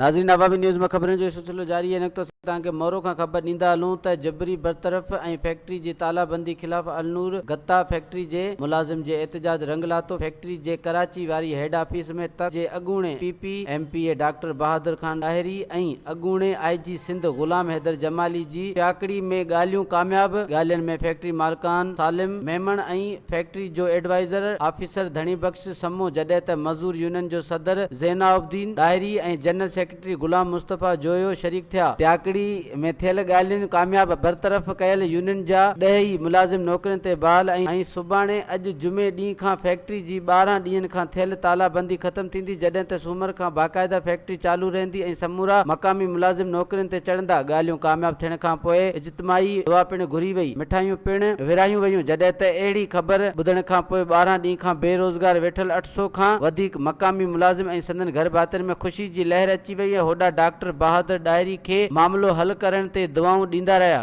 ناظرين عوامي نيوز ۾ خبرن جو سلسلو جاري آهي نڪتو توهان کي مورو کان خبر ڏيندا هلون ته جبري برطرف ۽ فيڪٽري جي تالا بندي خلاف النور گتا فيڪٽري جي ملازم جي احتجاج رنگ لاتو فيڪٽري جي ڪراچي واري هيڊ آفيس ۾ ت جي اڳوڻي P P M P A doctor Bahadur Khan Dahri ۽ اڳوڻي آء جي سنڌ غلام حيدر جمالي جي ٽياڪڙي ۾ ڳالهيون ڪامياب، ڳالهين ۾ فيڪٽري مالڪان سالم ميمڻ ۽ فيڪٽري جو ايڊوائيزر آفيسر ڌڻي بخش سمون جڏهن ته مزور يونين جو صدر زينالدين ڏاهري ۽ جنرل سيڪريٽري غلام مصطفيٰ جويو شريڪ ٿيا. ٽياڪڙي ۾ ٿيل ڳالهين ڪامياب برطرف ڪيل يونين جا ڏهه ئي ملازم نوڪرين تي بحال ۽ سڀاڻي اڄ جمعي ڏينهن کان فيڪٽري جي 12 ڏينهن کان ٿيل تالا بندي ختم ٿيندي جڏهن ته سومر کان باقاعده فيڪٽري چالو رهندي ۽ سمورا مقامي ملازم نوڪرين تي چڙهندا، ڳالهيون ڪامياب ٿيڻ کان پوء اجتماعي دعا پڻ گهري وئي، مٺايون پڻ ورهايون ويون، جڏهن ته اهڙي خبر ٻڌڻ کان پوء 12 ڏينهن کان بي روزگار ويٺل 800 کان وڌيڪ مقامي ملازم ۽ سندن گهر ڀاتين ۾ خوشي جي لهر اچي وئي ۽ هوڏانهن ڊاڪٽر بهادر ڏاهري کي معاملو حل ڪرڻ تي دعائون ڏيندا رهيا.